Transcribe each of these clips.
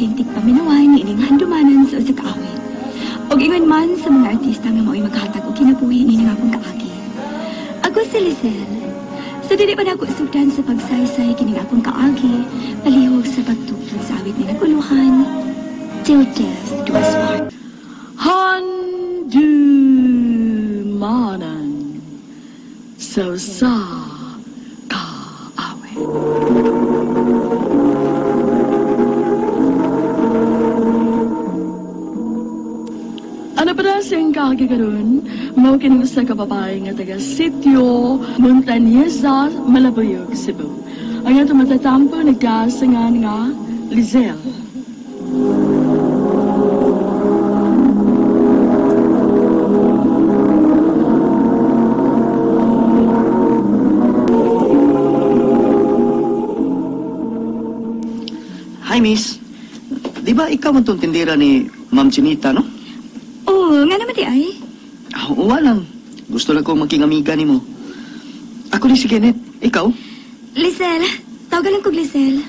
king tigpaminawan ni ining handumanan sa usa ka awit. Og ingon man sa mga artista nga mao'y maghatag og kinabuhi ni nga akong kaagi. Ako si Liezel. Sa dili pa nako sugdan sa pagsaysay kining akong kaagi, palihog sa pagtugtog sa awit ni naguluhan, Till Death Do Us Part. Handumanan sa usa ka awit. Ano pa na siyang kaagi karon? Mao kining usa ka babae nga taga Sitio Montañeza, Malabuyog, Cebu. Ang atong matatampo nagkasangan nga Liezel. Hi, miss. Di ba ikaw ang tong tindera ni Ma'am Chinita, no? Oo, nga naman di ay. Ah, oo lang. Gusto lang kong maging amiga ni mo. Ako ni si Kenneth. Ikaw? Liezel. Tawagan lang kog Liezel.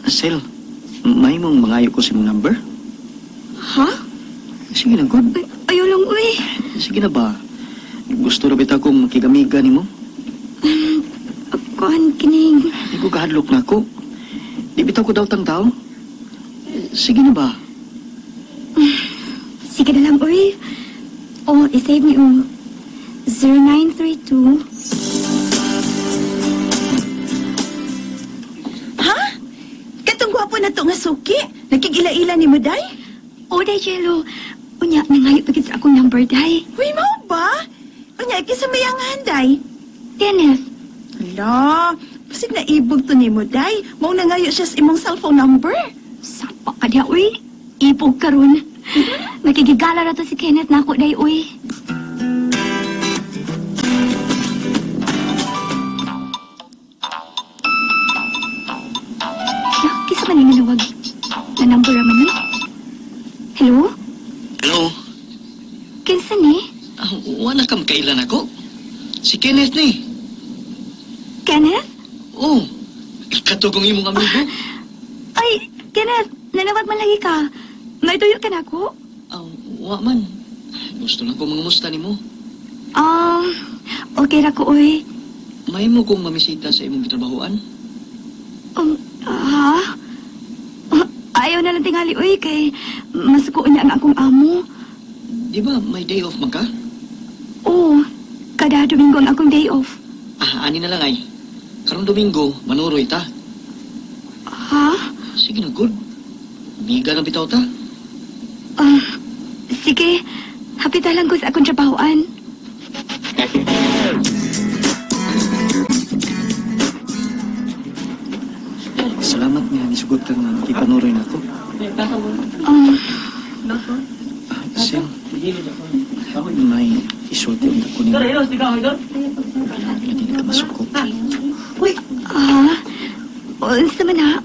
Sel, may mong mangayo ko sa imong number? Ha? Sige na, good. Ay, ayaw lang, uy. Sige na ba? Gusto ra bitaw kong makigamiga ni mo? Kuan, kining. Di ko kahadlok na ako. Di bitaw ko daw tang tao. Sige na ba? Sige na lang, uy. Oh, isave ni o. 0932. Ha? Katong gwapo na to nga suki? Nakigila-ila ni mo, day? O, day, Jello. Unya, nangayo pagit sa akong number, day. Uy, mao ba? Unya, kisa may angahan, day? Kenneth. Hala, basig na ibog to ni mo, day. Mao nangayo siya sa imong cellphone number. Sapa ka diya, uy. Ibog karon. Makigigala ra to si Kenneth na ako, day, uy. Ya, kisa man yung nanawag na number raman ni? Hello? Hello? Kinsa ni? Ah, wala ka makailan ako. Si Kenneth ni. Kenneth? Oh, katugong imong amigo. Ay, Kenneth, nanawag man lagi ka. May tuyo ka na ako? Wa man. Gusto lang ko mangamusta nimo. Okay ra ko, uy. May mo kong mamisita sa imong gitrabahoan? Ha? Ayaw na lang tingali, uy, kay masuko niya ang akong amo. Di ba may day off man ka? Oo, kada Domingo ang akong day off. Ah, ani na lang ay. Karong Domingo, manuroy ta. Ha? Sige na, good. Miga na bitaw ta. Sige, hapita lang ko sa akong trabahoan. Salamat nga, nisugot ka nga makipanuroy na ako. Sel, may isulti ang ko niyo. Hindi ka masuko. Ah, unsa man ha?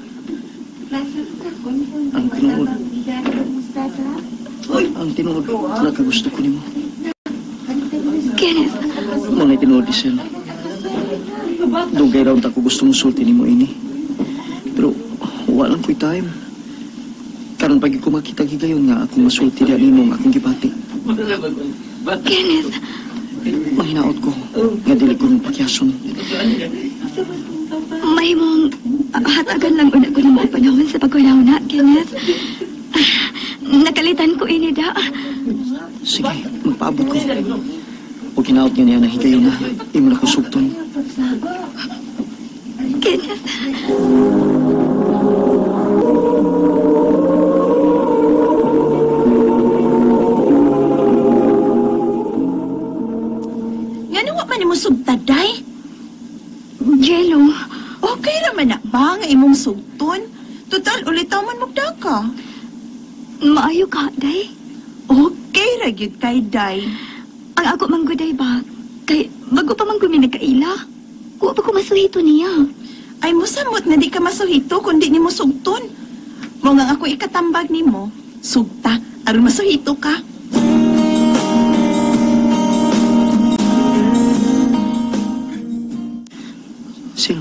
Ang tinuod. Ang tinuod, nakagusto ko nimo. Kenneth. Mga tinuod, Isel. Dugay raw ta ko gusto mong sulti nimo ini. Pero wala ko'y time. Karon pag ko makita gigayon nga akong masulti diha nimo ang akong gibati. Kenneth. Mahinaot ko nga dili ko mapakyason. May mong hatagan lang una ko nimo og panahon sa pagkunaw na, Kenneth. Nakalitan ko ini da. Sige, magpaabot ko. O kinaot nga niya na higayon na imo na ko sugton. Kenneth. Ngano wa man nimo sugtad, day? Jello. Okay ra man na ba nga imong sugton? Total, ulitaw man magdaka. Maayo ka, day. Okay ra gyud kay day. Ang ako man gud, day ba? Kay bago pa man gumi nagkaila. Wa pa ko masuhito niya. Ay mosamot na di ka masuhito kundi nimo sugton. Mo nga ako ikatambag nimo, sugta aron masuhito ka. Sil,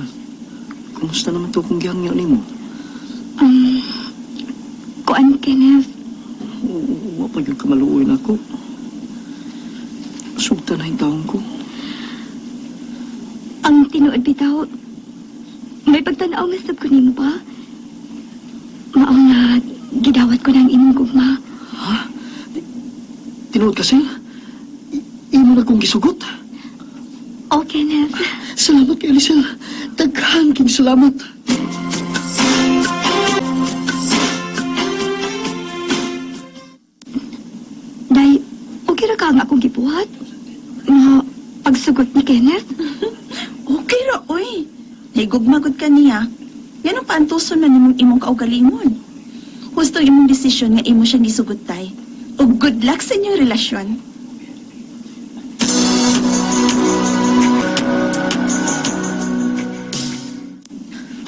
kumusta naman to kung gihangyo nimo? Kenneth. Wa pa gyud ka maluoy nako. Sugta na yung taon ko. Ang tinuod bitaw, may pagtanaw nga sab ko nimo ba? Mao nga gidawat ko na ang imong gugma. Ha? Tinuod ka, Sel? Imo na kong gisugot. Oh, Kenneth. Salamat kay Lisel. Daghan king salamat. Day, okay ra ka nga akong gibuhat? Nga pagsugot ni Kenneth? Okay ra, oy. Higugmagod ka niya. Yan ang paantuson man nimong imong kaugalingon. Husto imong desisyon nga imo siyang gisugot tay. Ug good luck sa inyong relasyon.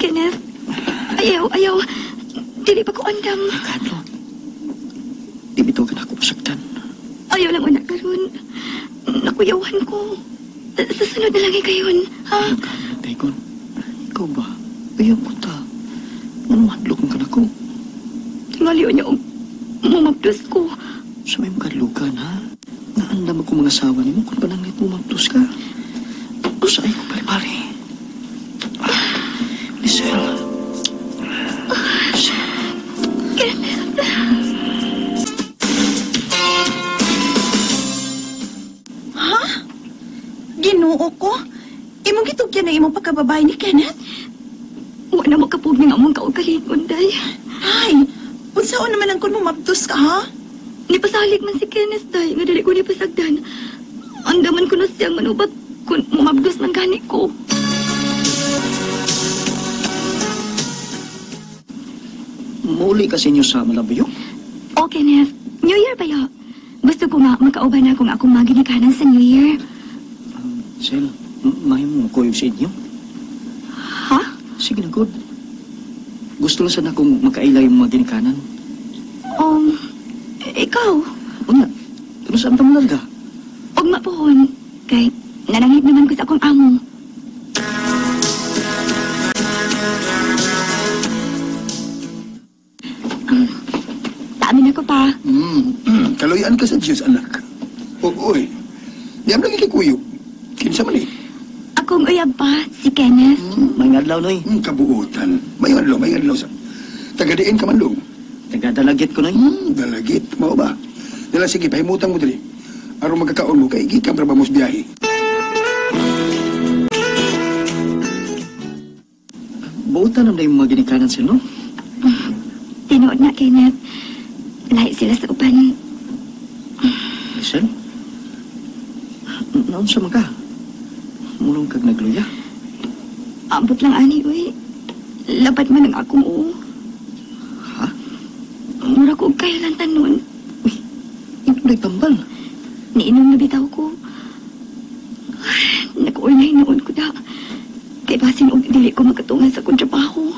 Kenneth, ayaw, ayaw. Dili pa ko andam. Kadlok. Di bitaw ka na ako pasagdan. Ayaw lang una karon. Nakuyawan ko. Sa sunod na lang ikayon, ha? Kadlok, Dagon. Ikaw ba? Ayaw ko ta. Ano madlok ka na ko? Tingali niya mumabdos ko. Sa may makadlukan, ha? Naandam ako mga asawa nimo kung pananglit mo mabdos ka. Sa ay ko pare-pare. Lisel. Lisel. Ha? Ginoo ko? Imong gitugyan ang imong pagkababae ni Kenneth? Wa na makapug nga among kaugalingon, day. Ay, unsaon naman ang kun mo mabdos ka, ha? Nipasalig man si Kenneth, day. Nga dili ko nipasagdan. Andaman ko na siyang manubat kung mumabdos man gani ko. Muli ka sa inyo sa Malabuyo? Oh, Kenneth. New Year ba yo? Gusto ko nga makauban na kung akong maginikanan sa New Year. Sel, may mo kuyog sa inyo? Ha? Sige na, good. Gusto lang sana kong makaila yung mga ginikanan. Ikaw? Una, pero saan pa malarga? Ugma pohon. Kay, nanangit naman ko sa akong amo. Taamin ako pa. Kaluyan ka sa Diyos, anak. Oo, oy. Di am lagi kikuyo. Kinsa man eh. Akong uyab pa, si Kenneth. May ngadlaw, Noy. Kabuutan. May ngadlaw, may ngadlaw sa. Tagadiin ka man, Long. Tagadalagit ko, Noy. Dalagit. Mao ba? Dala, sige, pahimutan mo dali. Aron magkakaon mo, kay gikan ra ba mo sa biyahe? Buutan naman yung mga ginikanan sila, no? Tinuod na, Kenneth. Lahi sila sa uban. Lisel? Naunsa man ka? Mulong kag nagluya? Ambot lang, ani, uy. Labat man ang akong oo. Ha? Mura ko og kailantan nun. Uy, ito tambal. Niinom na bitaw ko. Nag-urnay noon ko da. Kay basin og dili ko makatungan sa akong trabaho.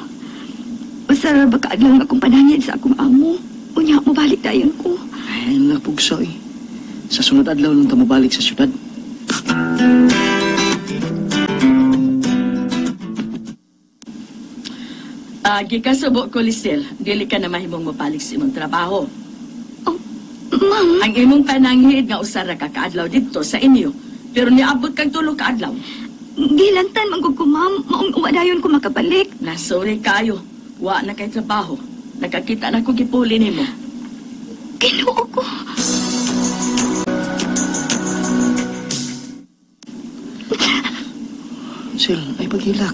Usa ra ba kaadlaw ang akong panangit sa akong amo. Unya, mabalik dayon ko. Ay, napugso eh. Sa sunod adlaw lang ta mobalik sa syudad. Gikasubo ko, Lisel. Dili ka na mahimong mabalik sa imong trabaho. Oh, ma'am. Ang imong pananghid nga usa ra ka kaadlaw didto sa inyo. Pero niabot kag tulo ka adlaw. Gilantan man gud ko, ma'am. Maong wa dayon ko makabalik. Nasuri kayo. Wa na kay trabaho. Nakakita na ko gipuli nimo. Ginoo ko. Sel, ay paghilak.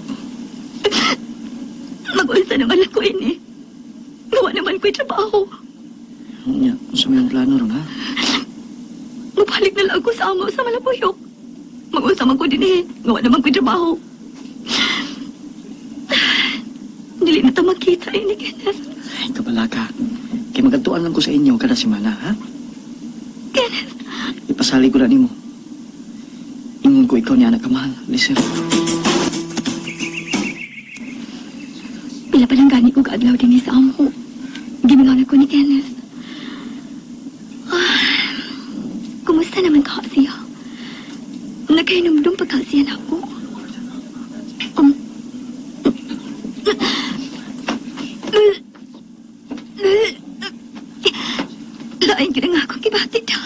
Mag-unsa naman ako ini. Gawa naman ko'y trabaho. Nya, unsa may ang plano ron, ha? Mabalik na lang ako sa amo sa Malabuyok. Mag-unsa man ko din eh. Gawa naman ko'y trabaho. Dili na ta makita ini, Kenneth. Ay, kabala ka. Kay magadtuan lang ko sa inyo kada semana, ha? Kenneth. Ipasali ko na nimo. Ingon ko ikaw niya anak kamahal, Lisel. Pila pa lang gani ko kaadlaw din sa amo. Gimingaw na ko ni Kenneth. Ah, kumusta naman ka siya? Nagkahinumdum pa ka siya na ako. Gibati ta.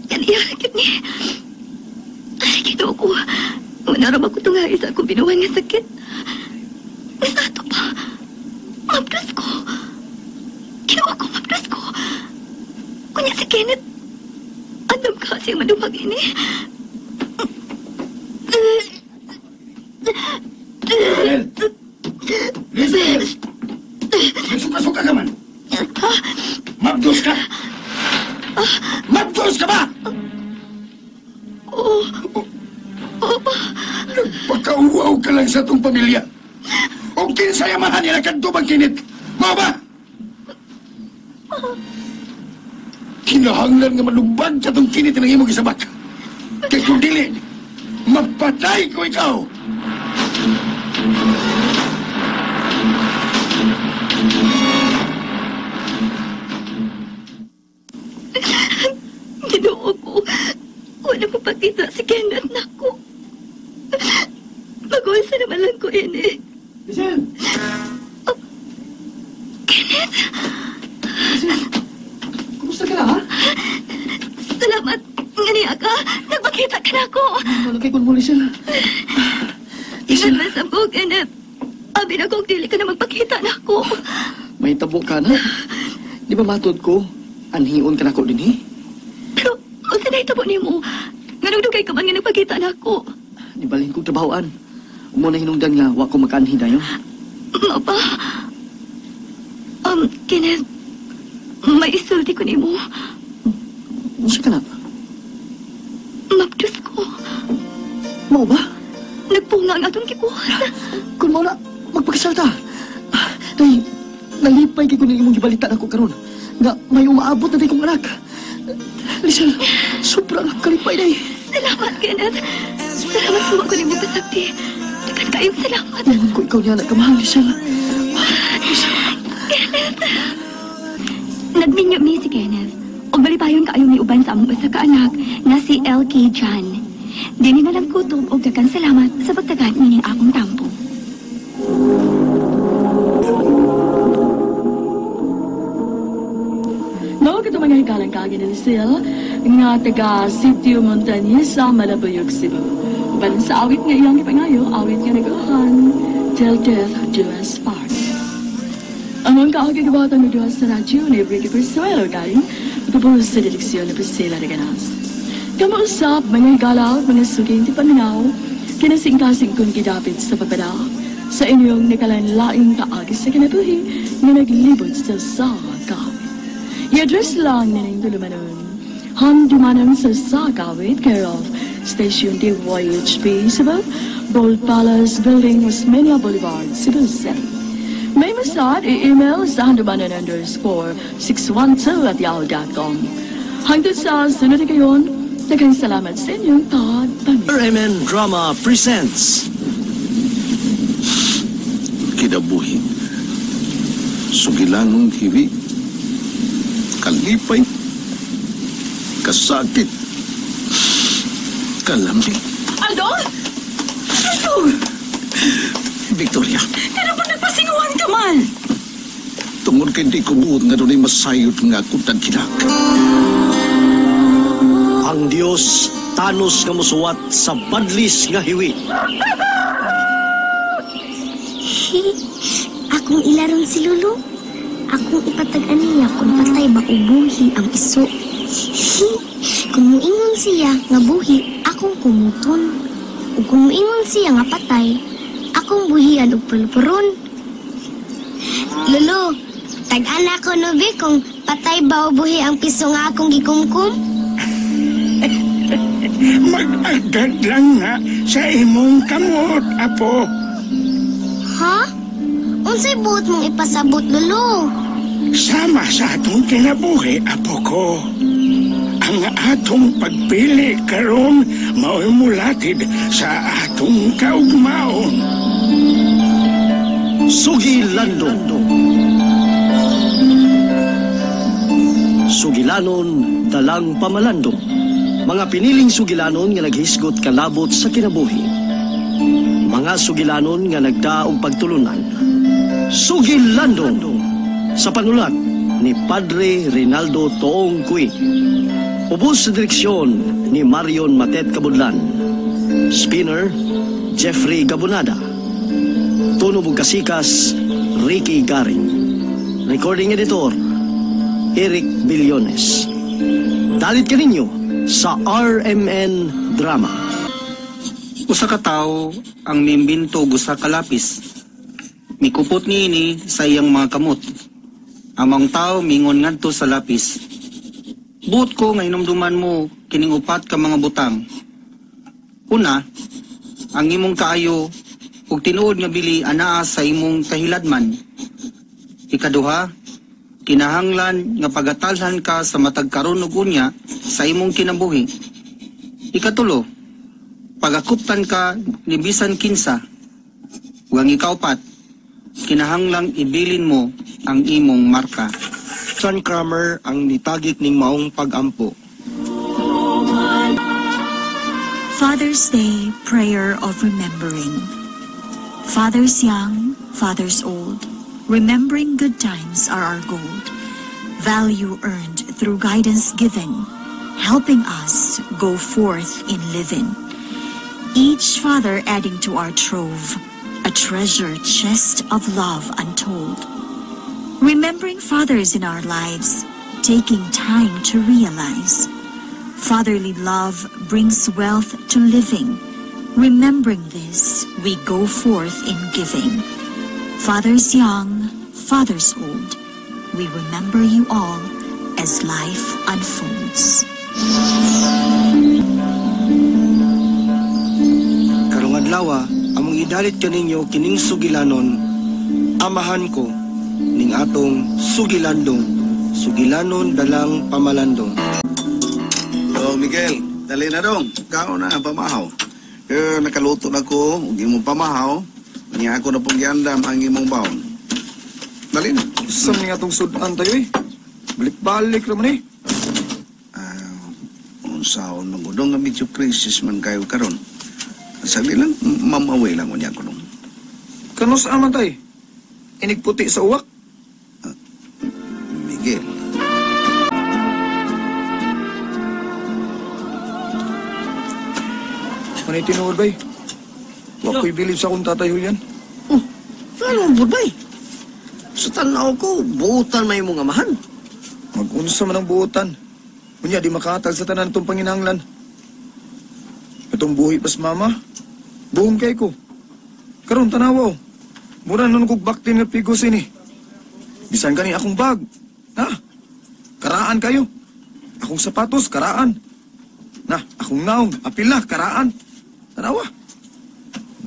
Yan iya gyud ni. Ay, Ginoo ko. Wala ra ba ko tunghay sa akong binuhay nga sakit. Sa ato pa. Mabdos ko. Ginoo ko, mabdos ko. Kunya si Kenneth. Andam ka siyang madumag ini. Lisel! Lisel! Nagsuka-suka ka man! Mabdos ka! Mabdos ka ba? Oo. Oo pa. Nagpakauwaw ka lang sa itong pamilya. O kinsay amahan nila kadto bang kinit? Mao ba? Kinahanglan nga malubag sa itong kinit ng imong gisabak. Kay kung dili, mapatay ko ikaw! Ginoo ko. Wala ko pakita si Kenneth nako. Mag-usa naman lang ko ini. Lisel! Oh, Kenneth! Lisel! Kumusta ka na, ha? Salamat. Nga ka. Nagpakita ka na ako. Wala kay mo, Lisel. Ingat na sa ko, Kenneth. Abi na kong dili ka na magpakita na ako. May tabo ka na. Di ba matod ko? Anhion ka na ko din, eh? Pero, unsa na itabo nimo? Nganong dugay ka man nga nagpakita na ako? Di balhin kong trabahoan. Mo na hinungdan nga, wa ko makaanhi dayon. Mao ba? Kenneth, may isulti ko nimo. Unsa ka na? Mabdos ko. Mao ba? Nagpunga ang atong gibuhat. Kung mao na, magpakasal ta. Day, nalipay kay ko ning imong gibalita nako karon. Nga may umaabot na day kong anak. Lisel, sobrang kalipay day. Salamat, Kenneth. Salamat sa ko nimo pasakti. Daghan kayong salamat. Ingon ko ikaw niya anak kamahal, Lisel. Kenneth. Nagminyo mi si Kenneth. Og balipayon kaayo mi uban sa among usa ka anak nga si LK John. Dini na lang kutob og daghan salamat sa pagtagan nining akong tampo. Mao kato mga hikalang kaagi ni Lisel nga taga Sitio Montañesa, Malabuyog, Cebu. Uban sa awit nga iyang gipangayo, awit nga nag-uhan, Till Death Do Us Part. Among kaagi gibatan ni duha sa radyo ni Ricky Consuelo galing pagkabuhos sa direksyon ni Priscilla Reganas. Kamausap, mga higala, mga suking ti paminaw, kinasingkasing kong gidapit sa babala, sa inyong nakalanlaing kaagi sa kinabuhi nga naglibot sa sakawit. I-address lang nining tulumanon. Handumanan sa Sakawit, care of Station DYHB, Cebu, Gold Palace Building, Osmeña Boulevard, Cebu City. May masad, i-email sa handumanan_612@yahoo.com. Hangtod sa sunod na gayon, daghang salamat sa inyong pagpaminaw. RMN Drama presents Kinabuhi. Sugilanong hiwi. Kalipay. Kasakit. Kalamig. Aldo? Aldo! Victoria. Kaya ba nagpasinguan ka man? Tungod kay di ko buot nga dunay masayod nga akong tagkinak. Ang Dios Thanos nga mosuwat sa badlis nga hiwi. Akong ilaron si Lulu. Akong ipatag-an niya kung patay ba o buhi ang iso. Kung muingon siya nga buhi, akong kumuton. Ug kung muingon siya nga patay, akong buhian og pulpuron. Lulu, tag-an ako no bi kung patay ba o buhi ang piso nga akong gikumkum? Mag-agad lang na sa imong kamot, apo. Ha? Unsay buot mong ipasabot, Lolo? Sama sa atong kinabuhi, apo ko. Ang atong pagpili karon mao'y mulatid sa atong kaugmaon. Sugilando. Sugilanon, dalang pamalando. Mga piniling sugilanon nga naghisgot kalabot sa kinabuhi. Mga sugilanon nga nagdaong pagtulunan. Sugilando. Sa panulat, ni Padre Rinaldo Toong Cui. Ubos sa direksyon ni Marion Matet Kabudlan. Spinner, Jeffrey Gabunada. Tono Bugkasikas, Ricky Garing. Recording editor, Eric Billones. Dalit kaninyo sa RMN Drama. Usa ka tawo ang miimbento og usa ka lapis. Mikupot niini sa iyang mga kamot. Ang mga tawo miingon ngadto sa lapis. Buot ko nga hinumduman mo kining upat ka mga butang. Una, ang imong kaayo ug tinuod nga bili anaa sa imong kahiladman. Ikaduha, kinahanglan nga pagatalhan ka sa matag karon ug unya sa imong kinabuhi. Ikatulo, pagakuptan ka ni bisan kinsa. Ug ang ikaupat, kinahanglang ibilin mo ang imong marka. John Kramer ang nitagik ning maong pag-ampo. Father's Day Prayer of Remembering. Fathers young, fathers old, remembering good times are our gold. Value earned through guidance given, helping us go forth in living. Each father adding to our trove, a treasure chest of love untold. Remembering fathers in our lives, taking time to realize. Fatherly love brings wealth to living. Remembering this, we go forth in giving. Fathers young, fathers old, we remember you all as life unfolds. Karong adlaw, among idalit kaninyo kining sugilanon, amahan ko ning atong sugilandong, sugilanon dalang pamalandong. Oh, Miguel, dali na dong. Kao na pamahaw. Nakaluto na ko og imong pamahaw. Nya ako na pong giandam ang imong baon. Dali na. Sa mga atong sudan tayo eh. Balik-balik raman eh. Unsaon man gud nga medyo crisis man kayo karon. Sagli lang, mamaway lang unya ko nung. Kanos aman tay? Inigputi sa uwak? Miguel. Manay tinuod bay. Wa ko'y bilib sa akong tatay Julian. Oh, ano mo bay? Sa tanaw ko, buutan may mong amahan. Mag-unsa man ang buutan. Unya, di makahatag sa tanan itong panginahanglan. Itong buhi pas mama, buhong kay ko. Karon tanawa, oh. Mura nun kog bakti nga pigos ini. Bisan gani akong bag. Ha? Karaan kayo. Akong sapatos, karaan. Na, akong naong, apil na, karaan. Tanawa.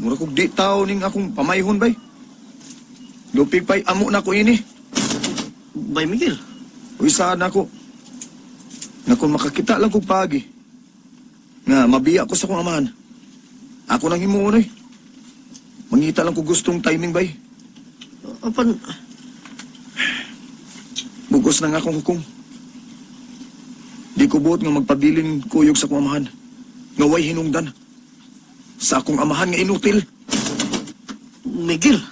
Mura kog di tao ning akong pamayhon bay. Lupig pa'y amo na ko ini. Bay Miguel. Uy, saan ako? Na kung makakita lang kong pagi, nga mabiya ko sa kong amahan. Ako nang himuon eh. Mangita lang ko gustong timing bay. Apan... Bugos na nga akong hukong. Di ko buot nga magpabilin kuyog sa akong amahan. Nga way hinungdan. Sa akong amahan nga inutil. Miguel.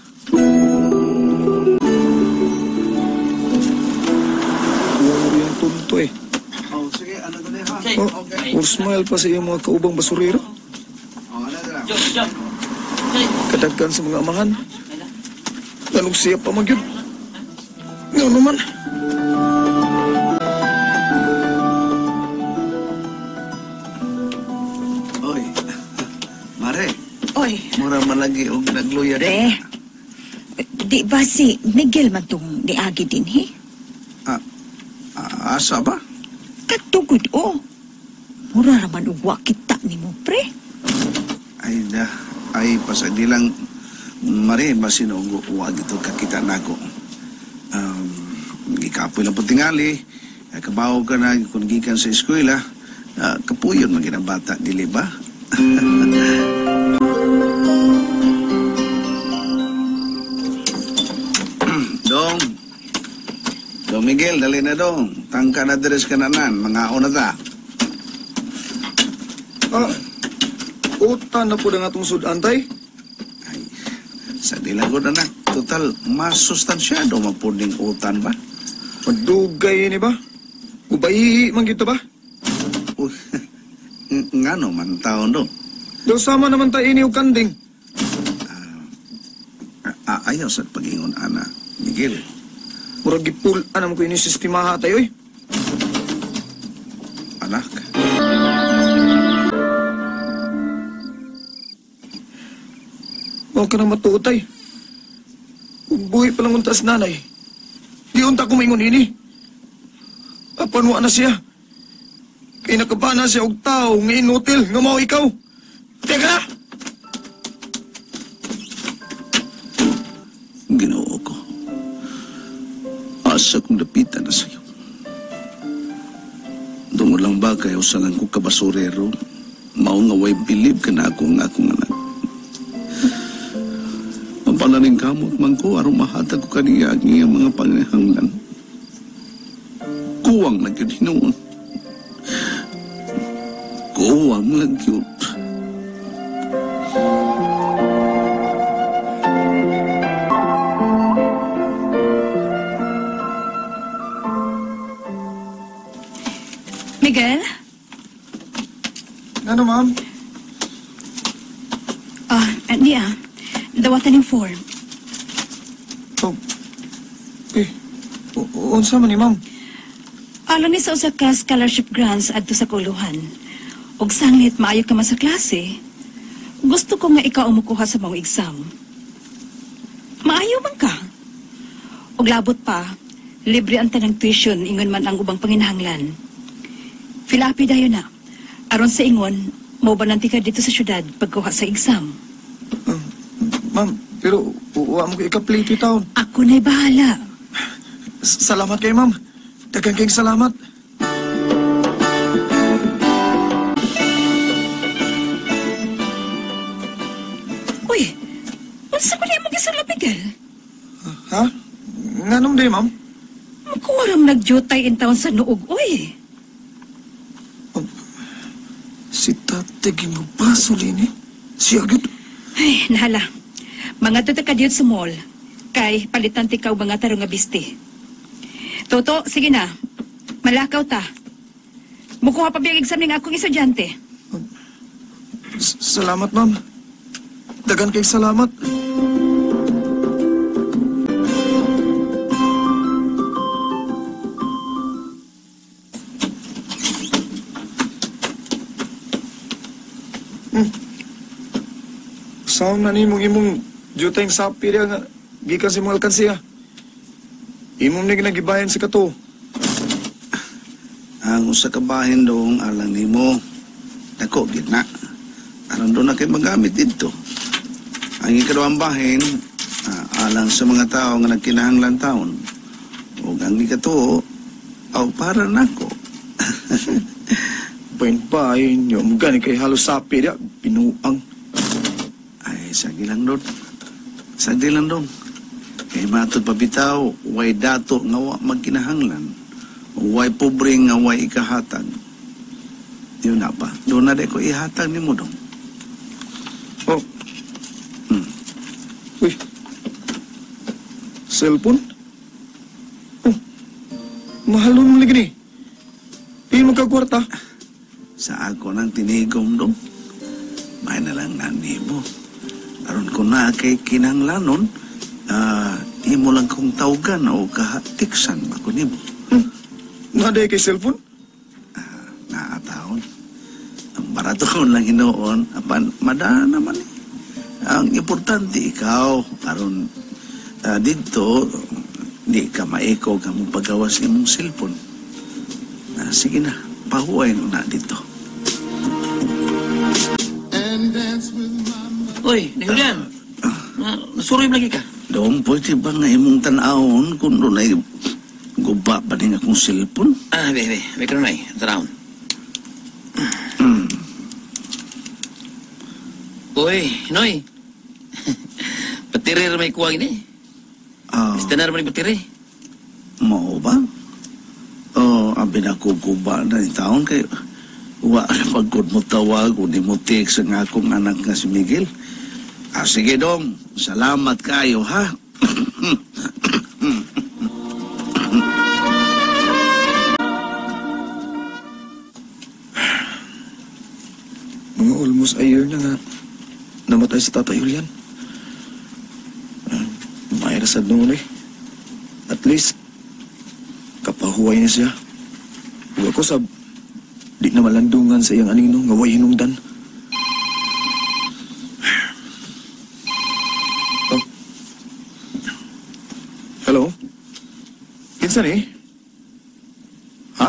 Kuha yung tunto eh. Oh, sige, ano to ha? Oh, or smile pa sa iyong mga kaubang basurero. Oh, ano to lang? Kadagkan sa mga amahan. Ganong siya pa magyud. Nga naman. Oy, Mare. Oy. Mura man lagi og nagluya. Re, di ba si Miguel man tong niagi din, he? Asa ba? Katugod, oh. Mura raman og wa kita nimo, pre. Ay, da. Ay, pasadi lang, Mare, basin og wa gito kakita nako. Gikapoy lang po tingali. Kabaw ka na kung gikan sa eskwela. Kapuyon man gid ang bata, dili ba? Dong. Dong Miguel, dali na dong. Tangka na deres kananan, mga na ta. Ah, utan na po na nga itong sudan, tay. Ay, sa dilang ko na. Total, masustansyado mapuding utan ba? Madugay ni ba? Ubayi man gito ba? Uy, ngano man taon do? Daw sama naman ta ini og kanding. Ayaw sa pag-ingon, ana, Miguel. Murag gipul-an naman ko ini sistemaha tayo, eh. Anak. Huwag ka na matuot, ay. Kung buhi pa lang untas nanay, di unta ko maingon ini. Apan wa na siya. Kaya nakabana siya og tao nga inutil nga mao ikaw. Teka! Ginoo ko. Asa kong lapitan na sa'yo. Tungod lang ba kayo sa lang ko kabasurero, mao nga way bilib ka na ako nga akong anak. Mapalaning kamot man ko, aron mahatag ko kaniya ang iyang mga panginahanglan. Kuwang na gyud hinuon. Kuwang lang gyud. Miguel? Ano, ma'am? Hindi ah. Dawatan yung form. Oh. Eh, unsa man ni, ma'am? Alam ni sa usa ka scholarship grants adto sa Kuluhan. Og sanglit maayo ka man sa klase. Gusto ko nga ikaw ang mukuha sa mga exam. Maayo man ka. Og labot pa, libre ang tanang tuition ingon man ang ubang panginahanglan. Filapi dayon na. Aron sa ingon, maubananti ka dito sa syudad pagkuha sa exam. Ma'am, pero uwa mo ko ika-plate taon. Ako na'y bahala. Salamat kay ma'am. Daghang kayong salamat. Uy, unsa ko niya mag-isang Miguel? Ha? Nganong di, ma'am? Magkuwaram nag-jutay in town sa noog, uy. Si tate gimabaso lini. Siya gyud. Ay, nahala. Mga tuta ka diyot sa mall. Kay palitan ti ka og mga tarong nga biste. Toto, sige na. Malakaw ta. Mukuha pa biyang exam ning akong estudyante. Salamat, ma'am. Dagan kay salamat. Saan na nimong imong jutay sapi diya nga gikan sa imong alkansiya. Imong ni ginagibayan sa kato. Ang usa ka bahin dong alang nimo. Dako gid na. Aron doon na kay magamit didto. Ang ikaduhang bahin alang sa mga tao nga nagkinahanglan taon. Ug ang ikatuo aw para nako. Bahin-bahin yo mo gani kay halos sapi diya binuang. Ay, sagi lang doon. Sagi lang doon. Kay matod pa bitaw, way dato nga wa magkinahanglan. Way pobre nga way ikahatag. Yun na pa. Doon na di ko ihatag ni mo dong. Oh. Uy. Cellphone? Oh. Mahal nun lagi ni. Pili mo ka kwarta. Sa ako nang tinigom dong. May na lang nani mo. Aron ko na kay kinanglanon, imo lang kong tawgan o katiksan ako nimo. Naday kay cellphone? Naataon. Ang barato ko lang hinoon, apan madana naman eh. Ang importante ikaw, aron didto, di ka maiko ka mong pagawas imong cellphone. Sige na, pahuway na dito. Uy, Julian. Nasuroy lagi ka. Dong, pwede ba nga imong tan-awon kung doon ay guba pa din akong cellphone? Ah, be, be. Be, karon ay. Tanawon. Uy, Noy. Patirir may kuwang ini. Istanar man yung patiri. Mao ba? Oh, abi na ko guba na yung taon kay wa na pagkod mo tawag o di mo text ang akong anak nga si Miguel. Ah, sige dong. Salamat kayo, ha? Almost a year na nga namatay si Tatay Julian. May rasad noon eh. At least, kapahuway na siya. Ug ako sab, di na malandungan sa iyang anino nga way hinungdan. Oh. Hello? Kinsa ni? Ha?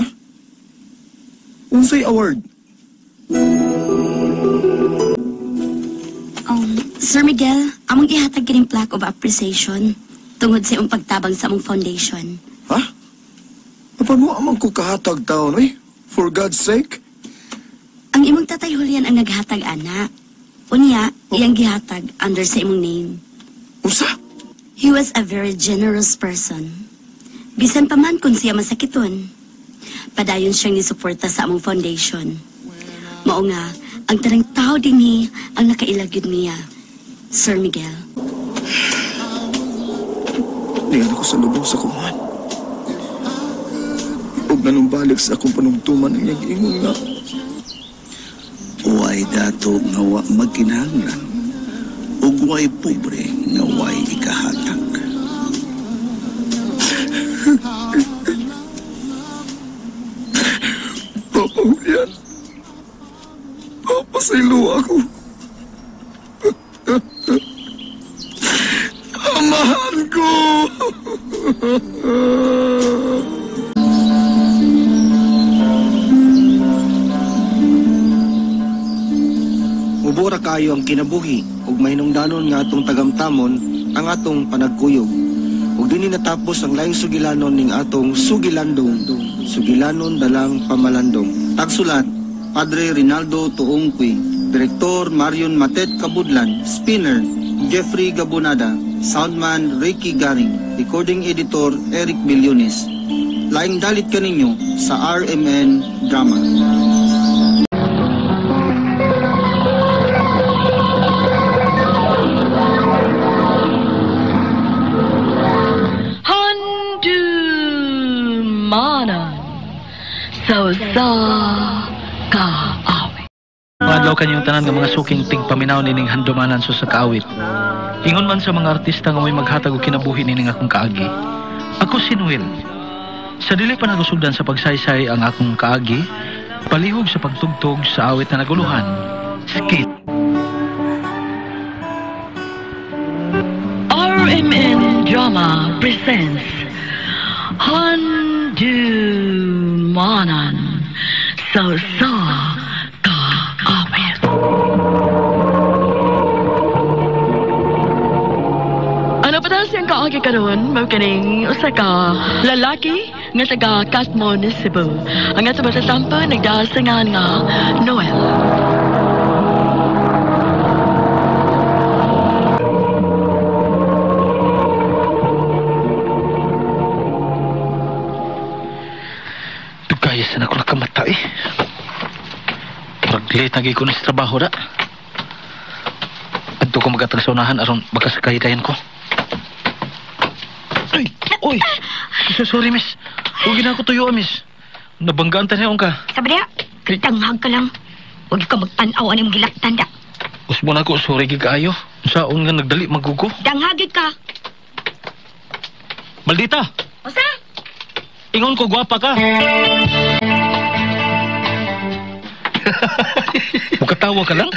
Unsay award? Sir Miguel, among ihatag kining plaque of appreciation tungod sa imong pagtabang sa among foundation. Ha? Apan mo amang ko kahatag taon, eh? For God's sake? Ang imong Tatay Julian ang naghatag, ana. Unya, iyang gihatag under sa imong name. Usa? He was a very generous person. Bisan pa man kung siya masakiton, padayon siyang nisuporta sa among foundation. Mao nga, ang tanang tao dinhi ang nakailagyod niya, Sir Miguel. Niyan ako sa lubong sa kuman. Huwag na numbalik sa akong panumtuman ang iyang ingon nga. Uway dato nga wa magkinahanglan, ug way pobre nga way ikahatag. Papa Julian, papasaylo ako. Amahan ko! Mubura kayo ang kinabuhi ug mahinungdanon nga atong tagamtamon ang atong panagkuyog. Ug dinhi natapos ang laing sugilanon ning atong sugilandong, sugilanon dalang pamalandong. Tagsulat, Padre Rinaldo Tuongqui, Direktor Marion Matet Kabudlan, Spinner Jeffrey Gabonada, Soundman Ricky Garing, Recording Editor Eric Billones. Laing dalit kaninyo sa RMN Drama. Handumanan sa usa ka awit. Madlaw kanyang tanan nga mga suking tigpaminaw nining handumanan sa kaawit. Ingon man sa mga artista nga may maghatag og kinabuhi nining akong kaagi. Ako si Noel. Sa dili pa nagusugdan sa pagsaysay ang akong kaagi, palihog sa pagtugtog sa awit na naguluhan. Skit. RMN Drama presents Handumanan sa usa ka awit. Ano pa daw siyang kaagi karon, mao kining usa ka lalaki nga taga Catmon, Cebu. Ang ato matatampo nagdasangan nga Noel. Dugaya sa nako nakamata eh. Murag late na gyud ko sa trabaho ra. Adto ko magatag sa unahan aron baka sakay dayon ko. Ay, oy. So sorry, miss. Huwag na ako tuyo, miss. Nabanggaan tayo ka. Sabi niya, tanghag ka lang. Huwag ka magtanaw ani mong gilaktan da. Usmo na ako, sorry gid kaayo. Saon nga nagdali magugo. Danghagid ka. Maldita. Usa? Ingon ko gwapa ka. Mukatawa ka lang?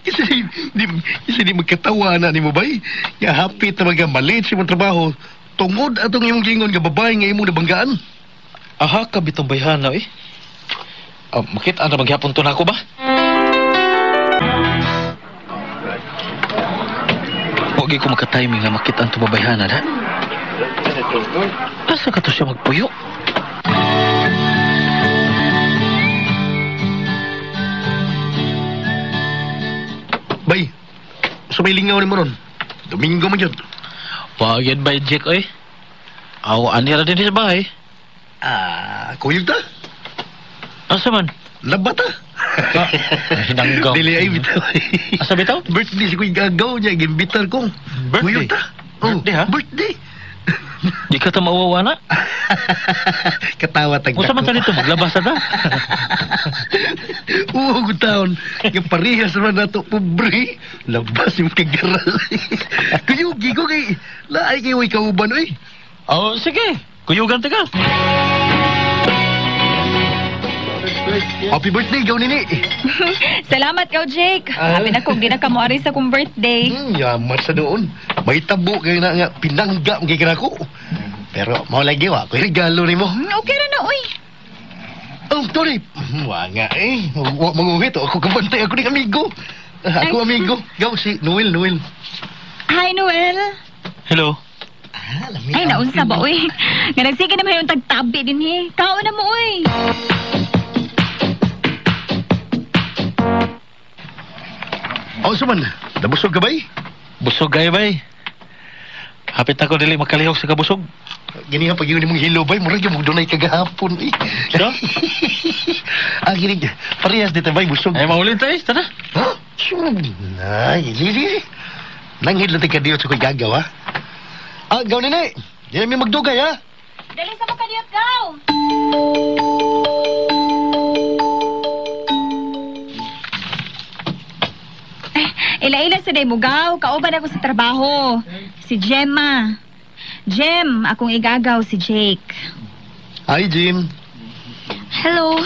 Kasi di magkatawa na ni mo bay. Nga hapit na mga malit sa imong trabaho tungod atong imong gingon nga babae nga imong nabanggaan. Aha, kabitong bayhana eh. Makita na maghapon to na ako ba? Huwag ko makatiming na makita ang tumabayhana na. Asa ka to siya magpuyo? Bay, sa may lingaw ni mo ron. Domingo man yun. Wag yan bay, Jack, oy. Aw, anira din sa bahay. Ah, kuyog ta? Asa man? Laba ta. Hinanggaw. Dili ay bitaw. Asa bitaw? Birthday si Kuya Gagaw niya, gimbitar ko. Birthday? Kuyog ta. Oh, Birthday, ha? Birthday. Di ka ta mawawa na? Katawa tagda. Unsa man ta nito maglabas ta? Oo, good taon. Yung parehas naman nato, pobre. Labas yung kagaral. Kuyugi ko kay... Laay kayo ay kauban, oy. Oh, sige. Kuyugan ta ka. Happy birthday, gaw nini. Salamat kaw, Jake. Happy na kung di na kamuari sa kong birthday. Yaman sa doon. May tabo kayo na nga, pinangga mo kay ko. Pero, mao lagi wa, ako'y regalo ni mo. Okay ra na, oy. Oh, sorry. Wa nga eh. Wa manguhit. Ako kabantay ako ni amigo. Ako amigo. Gaw si Noel, Noel. Hi, Noel. Hello. Ay, naunsa ba, oy? Nga nagsige naman yung tagtabi din, he. Kaon na mo, oy. Oh, suman. Nabusog ka bay? Busog kayo bay. Hapit ako dili makalihok sa kabusog. Gini nga pag yun mong hilo bay, murag yung dunay kagahapon eh. So? Ah, gini, parehas dito bay, busog. Ay, maulin tayo, tara. Ha? Ay, lili. Nanghid lang tayo kadiyot sa ko'y gagaw, ha? Ah, gaw nini. Di namin magdugay, ha? Dali sa mo kadiyot, gaw! Ila-ila sa day mo, gaw. Kauban ako sa trabaho. Si Gemma. Jem, akong igagaw si Jake. Hi, Jim. Hello.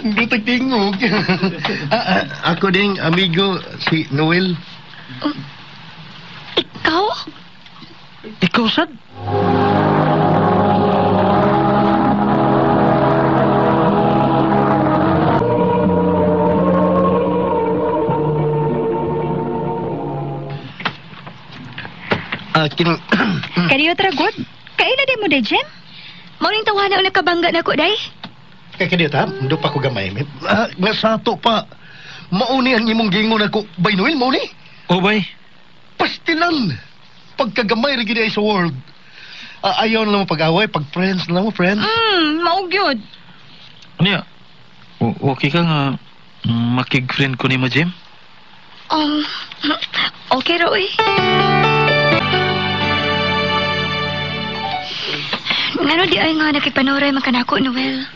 Nandutag tingog. Ako ding amigo si Noel. Ikaw? Ikaw, sad? Kining... Kadiyo tra good. Kaila di mo day, Jem? Mauning tawana o nakabangga na ko, day. Kaya kadiyo ta, hindi pa ko gamay. Nga sato pa. Mauni ang imong gingon ako. Bay Noel, mauni? Oh, bay. Pastilan. Pagkagamay rin gini ay sa world. Ayaw na lang mo pag-away, pag-friends na lang mo, friends. Maugyod. Ano ya? Okay ka nga makig-friend ko ni mo, Jem? Okay ra, uy. Ngano di ay nga nakipanuray makanako, Noel?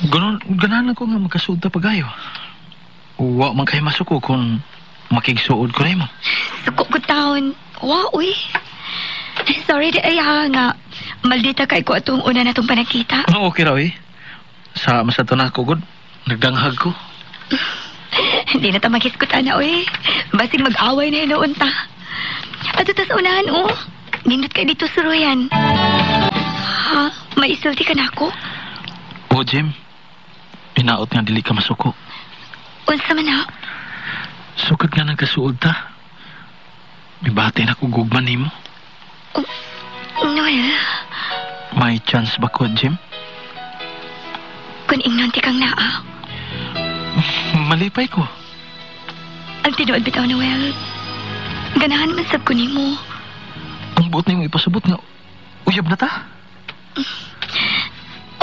Ganon, ganahan ko nga magkasuod ta pagayo. Wa man kayo masuko kung makigsuod ko na mo. Suko ko taon. Wa, uy. Sorry di ay ha nga. Maldita kay ko atong una na itong panagkita. No, okay raw eh. Sa masato na ako, good. Nagdanghag ko. Hindi na ta maghisgot, ana, uy. Basig mag-away na inoon ta. Ato tas unahan, oh. Nindot kay dito suruyan. Ha? May isulti ka na ako? Oh, Jim. Inaot nga dili ka masuko. Unsa man ha? Sukad nga nagkasuod ta. Mibati na ko gugman nimo. Noel. May chance ba ko, Jim? Kung ingnon ti kang naa. Malipay ko. Ang tinuod bitaw, Noel. Ganahan man sab ko nimo. Ang buot nimo ipasabot nga uyab na ta.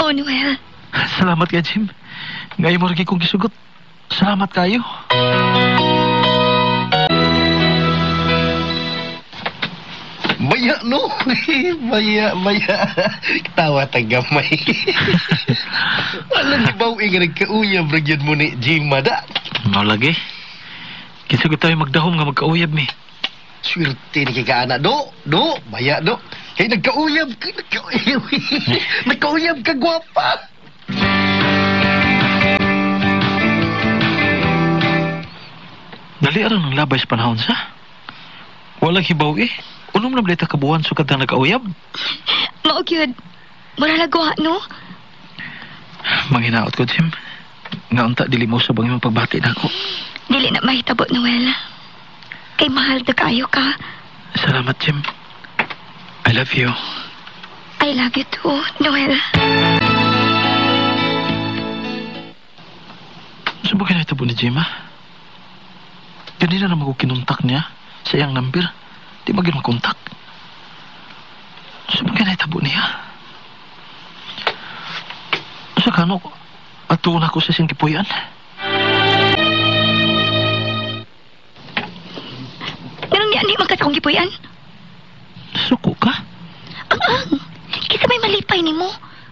Oh, Noel. Salamat ka, Jim. Ngayon mo rin kong gisugot. Salamat kayo. Maya, no? Maya, maya. Tawa tagamay. Walang ibaw nga nagkauyab ragyan mo ni Jim, mada. No, lagi. Kisugot tayo magdahom nga magkauyab, mi. Swerte ni kay do, do, maya, do. Kay nagkauyab ka, nagkauyab. Nagkauyab ka, gwapa. Dali aron ang labay sa panahon sa. Walang hibaw eh. Unom na balita kabuhan sukad na nagkauyab. Mao gyud. Mura lagwa, no? Manghinaot ko, Jim. Nga unta dili mo sa bang imong pagbati nako. Dili na mahitabo, Noel. Kay mahal na kaayo ka. Salamat, Jim. I love you. I love you too, Noel. Saan ba kinahitabo ni Jim, ha? Ganina naman ko kinontak niya sa iyang number. Di ba makontak? Saan ba kinahitabo niya? Sa kano, ato na ko sa singkipuyan. Ganun niya, hindi man ka sa akong gipuyan. Suko ka? Ang-ang! Kisa may malipay ni mo.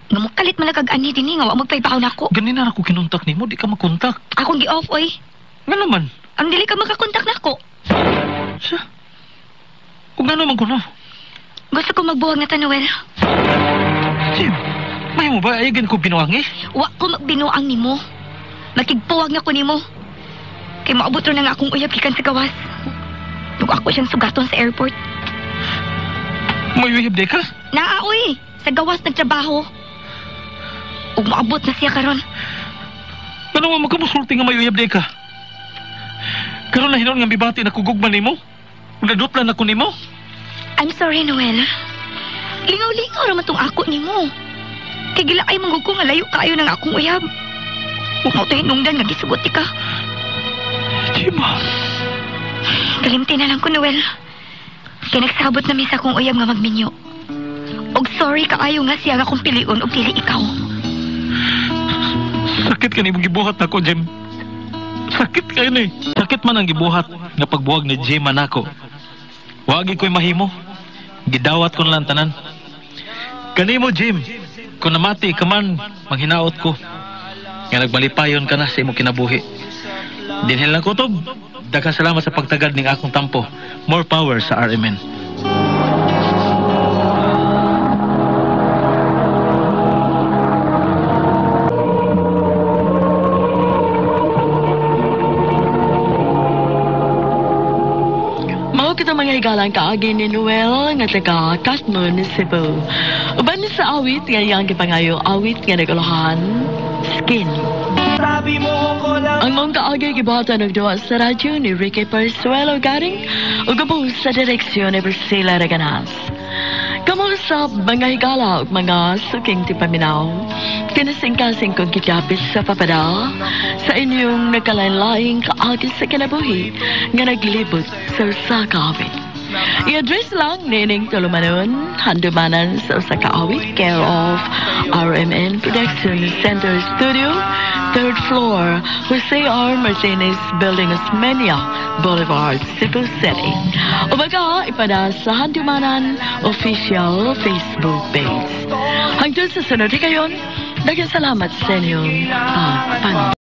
Nga mukalit man lang kag ani dinhi nga wa magpaibaw nako. Ganina ra ko kinontak nimo, di ka makontak. Akong gi-off oy. Nga naman? Ang dili ka makakontak nako. Sa? Ug ngano man kuno? Gusto ko magbuwag na ta, Noel. Jim, may mo ba ayagan ko binuang eh? Wa ko magbinuang nimo. Makigpuwag na ko nimo. Kay maabot ro na nga akong uyab gikan sa gawas. Ug ako siyang sugaton sa airport. May uyab di ka? Naa oy, sa gawas nagtrabaho. Ug maabot na siya karon. Ngano man magkamusulti nga may uyab di ka? Karon na hinon nga mibati na kugugma nimo? Ug nadutlan ako nimo? I'm sorry, Noel. Lingaw-lingaw ra man tong ako nimo. Kay gilaay man gud ko nga layo kaayo nang akong uyab. Ug mao to hinungdan nga gisugot ka. Gemma. Kalimti na lang ko, Noel. Kay nagsabot na mi sa akong uyab nga magminyo. Og sorry kaayo nga siya nga akong pilion og dili ikaw. Sakit ka nimong gibuhat nako, Jem. Sakit kayo ni. Sakit man ang gibuhat nga pagbuwag ni Gemma nako. Wagi ko'y mahimo. Gidawat ko na lang tanan. Kanimo, Jim, kung namati ka man, manghinaot ko. Nga nagmalipayon ka na sa imong kinabuhi. Dinhil lang kutob. Daghang salamat sa pagtagad ning akong tampo. More power sa RMN. Mao kita mga higalang kaagi ni Noel nga taga Katmon, Cebu. Uban sa awit nga iyang gipangayo awit nga nagulahan, Skin. Ang mong kaagi gibuhatan og duwa sa radyo ni Ricky Persuelo Garing ug ubos sa direksyon ni Priscilla Reganas. Kamusta mga higala ug mga suking tipaminaw? Kinasingkasing kong gidapit sa papada sa inyong nagkalain-laing kaagi sa kinabuhi nga naglibot sa usa ka awit. I-address lang nining tulumanon, handumanan sa usa ka awit, care of RMN Production Center Studio, 3rd floor, Jose R. Martinez Building, Osmeña Boulevard, Cebu City. Umaga, ipada sa Handumanan official Facebook page. Hangtod sa sunod kayon, daghang salamat sa inyong pagpanood.